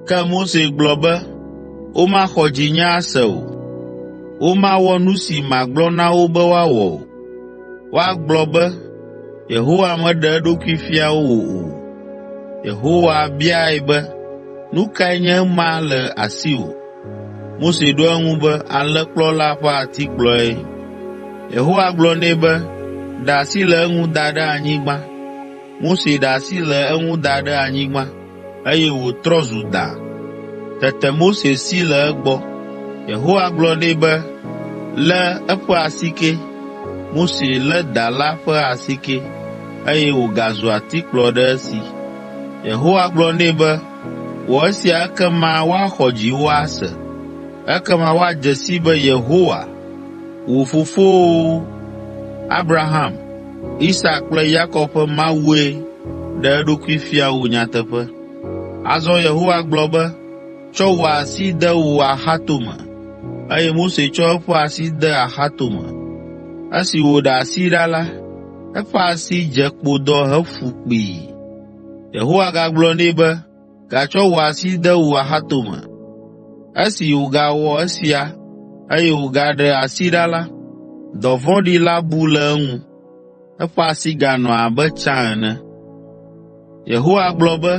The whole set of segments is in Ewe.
Ke Mose gblɔ be, “Womaxɔ dzinye ase o. Womawɔ nu si magblɔ na wo be woawɔ o. Woagblɔ be, ‘Yehowa meɖe eɖokui fia wò o.’ ” Yehowa biae be, “Nu kae nye ema le asiwò?” Mose ɖo eŋu be, “Alẽkplɔla ƒe atikplɔe.” Yehowa gblɔ nɛ be, “Ɖe asi le eŋu da ɖe anyigba.” Mose ɖe asi le eŋu da ɖe anyigba, eye wòtrɔ zu da. Tete Mose si le egbɔ. Yehowa gblɔ nɛ be, “Lé eƒe asike.” Mose lé da la ƒe asike, eye wògazu atikplɔ ɖe esi. Yehowa gblɔ nɛ be, “Wɔ esia ekema woaxɔ dziwò ase. Ekema woadze sii be Yehowa, wò fofowo, Abraham, Isak kple Yakob ƒe Mawue ɖe eɖokui fia wò nyateƒe.” Azɔ Yehowa gblɔ be, “Tsɔ wò asi de wò axatome.” Eye Mose tsɔ eƒe asi de axatome. Esi wòɖe asi ɖa la, eƒe asi dze kpodɔ hefu kpii. Yehowa gagblɔ nɛ be, “Gatsɔ wò asi de wò axatome.” Esi wògawɔ esia, eye wògaɖe asi ɖa la, dɔ vɔ̃ɖi la bu le eŋu. Eƒe asi ganɔ abe tsã ene. Yehowa gblɔ be,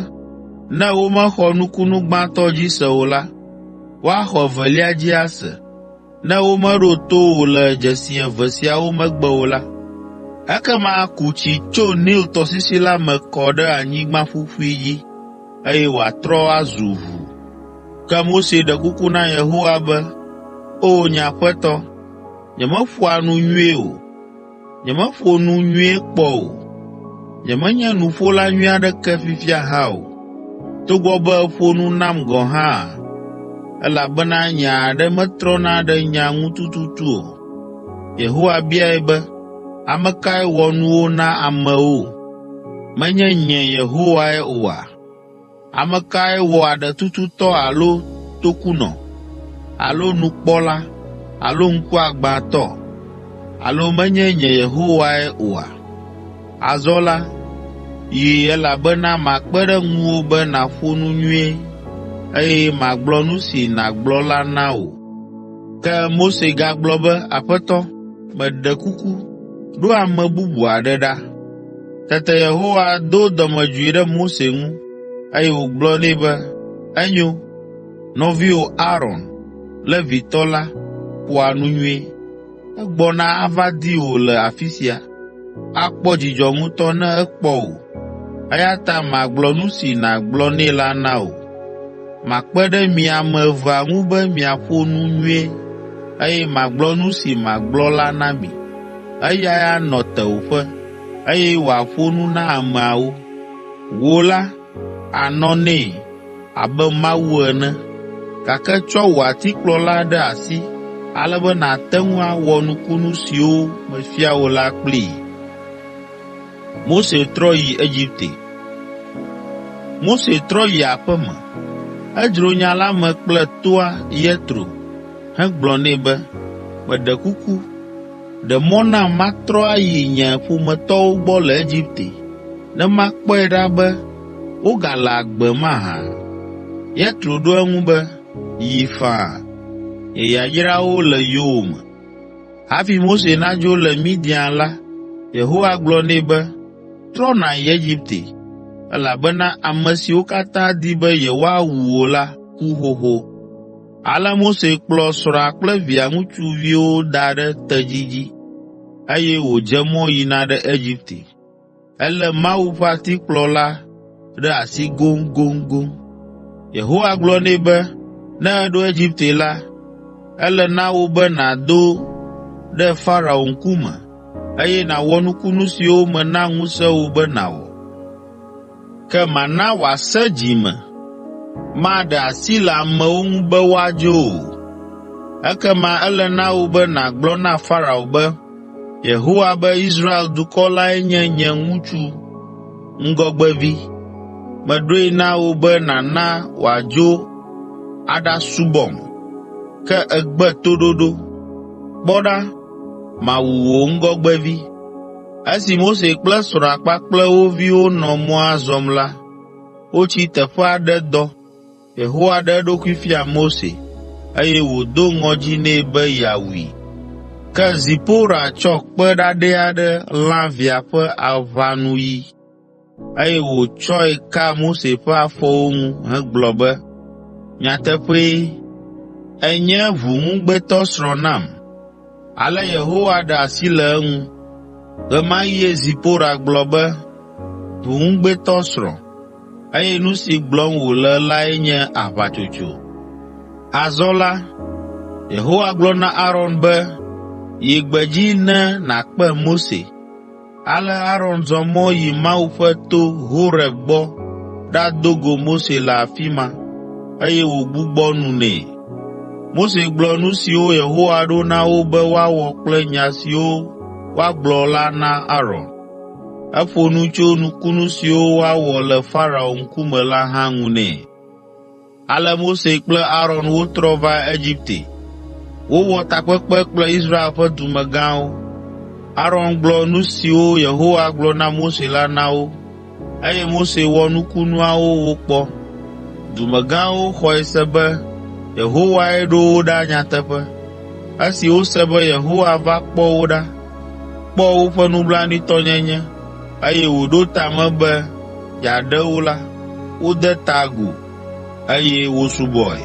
“Ne womexɔ nukunu gbãtɔ dzi se o la, woaxɔ evelia dzi ase. Ne womeɖo to wò le dzesi eve siawo megbe o la, ekema ku tsi tso Nil tɔsisi la me kɔ ɖe anyigba ƒuƒui dzi, eye wòatrɔ azu ʋu.” Ke Mose ɖe kuku na Yehowa be, “O nye Aƒetɔ, nyemeƒoa nu nyuie o. Nyemeƒo nu nyuie kpɔ o. Nyemenye nuƒola nyui aɖeke fifia hã o, togbɔ be èƒo nu nam gɔ̃ hã, elabena nye aɖe metrɔna ɖe nya ŋu tututu o.” Yehowa biae be, “Ame kae wɔ nuwo na amewo? Menye nye Yehowae oa? Ame kae wɔ aɖetututɔ alo tokunɔ, alo nukpɔla alo ŋkuagbãtɔ? Alo menye nye Yehowae oa? Azɔ la, yi elabena makpe ɖe ŋuwò be nàƒo nu nyuie, eye magblɔ nu si nàgblɔ la na wò.” Ke Mose gagblɔ be, “Aƒetɔ, meɖe kuku, ɖo ame bubu aɖe ɖa.” Tete Yehowa do dɔmedzoe ɖe Mose ŋu, eye wògblɔ nɛ be, “Enyo, nɔviwò Aron, Levitɔ la, ƒoa nu nyuie. Egbɔna ava di wò le afi sia. Akpɔ dzidzɔ ŋutɔ ne ekpɔ wò, eya ta magblɔ nu si nàgblɔ nɛ la na wò. Makpe ɖe mi ame evea ŋu be miaƒo nu nyuie, eye magblɔ nu si magblɔ la na mi. Eyae anɔ tewòƒe, eye wòaƒo nu na ameawo. Wò la, ànɔ nɛ abe Mawu ene, gake tsɔ wò atikplɔ la ɖe asi ale be nàte ŋu awɔ nukunu siwo mefia wò la kplii.” Mose trɔ yi aƒe me. Edzro nya la me kple toa Yetro hegblɔ nɛ be, “Meɖe kuku, ɖe mɔ nam matrɔ ayi nye ƒometɔwo gbɔ le Egipte ne makpɔe ɖa be wogale agbe mahã?” Yetro ɖo eŋu be, “Yi faa, nye yayrawo le yowòme.” Hafi Mose nadzo le Midian la, Yehowa gblɔ nɛ be, “Trɔ nàyi Egipte, elabena ame siwo katã di be yewoawu wò la ku xoxo.” Ale Mose kplɔ srɔ̃a kple via ŋutsuviwo da ɖe tedzi dzi, eye wòdze mɔ yina ɖe Egipte. Elé Mawu ƒe atikplɔ la ɖe asi goŋgoŋgoŋ. Yehowa gblɔ nɛ be, “Ne èɖo Egipte la, ele na wò be nàdo ɖe Farao ŋkume, eye nàwɔ nukunu siwo mena ŋusẽ wò be nàwɔ. Ke mana wòasẽ dzi me, maɖe asi le amewo ŋu be woadzo o. Ekema ele na wò be nàgblɔ na Farao be, ‘Yehowa be Israel dukɔ lae nye nye ŋutsu ŋgɔgbevi. Meɖoe na wò be nàna wòadzo aɖasubɔm, ke ègbe toɖoɖo. Kpɔ ɖa, Mawu wò ŋgɔgbevi.” Esi Mose kple srɔ̃a kpakple wo viwo nɔ mɔa zɔm la, wotsi teƒe aɖe dɔ. Yehowa ɖe eɖokui fia Mose, eye wòdo ŋɔdzi nɛ be yeawui. Ke Zipora tsɔ kpe ɖaɖɛ aɖe lã via ƒe aʋanuyi, eye wòtsɔe ka Mose ƒe afɔwo ŋu hegblɔ be, “Nyateƒee, ènye ʋuŋugbetɔsrɔ̃ nam.” Ale Yehowa ɖe asi le eŋu. Ɣe ma ɣie Zipora gblɔ be, “Ʋuŋugbetɔsrɔ̃,” eye nu si gblɔm wòle lae nye aʋatsotso. Azɔ la, Yehowa gblɔ na Aron be, “Yi gbedzi ne nàkpe Mose.” Ale Aron zɔ mɔ yi Mawu ƒe to Horeb gbɔ ɖado go Mose le afi ma, eye wògbugbɔ nu nɛ. Mose gblɔ nu siwo Yehowa ɖo na wo be woawɔ kple nya siwo woagblɔ la na Aron. Eƒo nu tso nukunu siwo woawɔ le Farao ŋkume la hã ŋu nɛ. Ale Mose kple Aron wotrɔ va Egipte. Wowɔ takpekpe kple Israel ƒe dumegãwo. Aron gblɔ nu siwo Yehowa gblɔ na Mose la na wo, eye Mose wɔ nukunuawo wokpɔ. Dumegãwo xɔe se be Yehowae ɖo wo ɖa nyateƒe. Esi wose be Yehowa va kpɔ wo ɖa, kpɔ woƒe nublanuitɔnyenye, eye wòɖo ta me be yeaɖe wo la, wode ta agu, eye wosubɔe.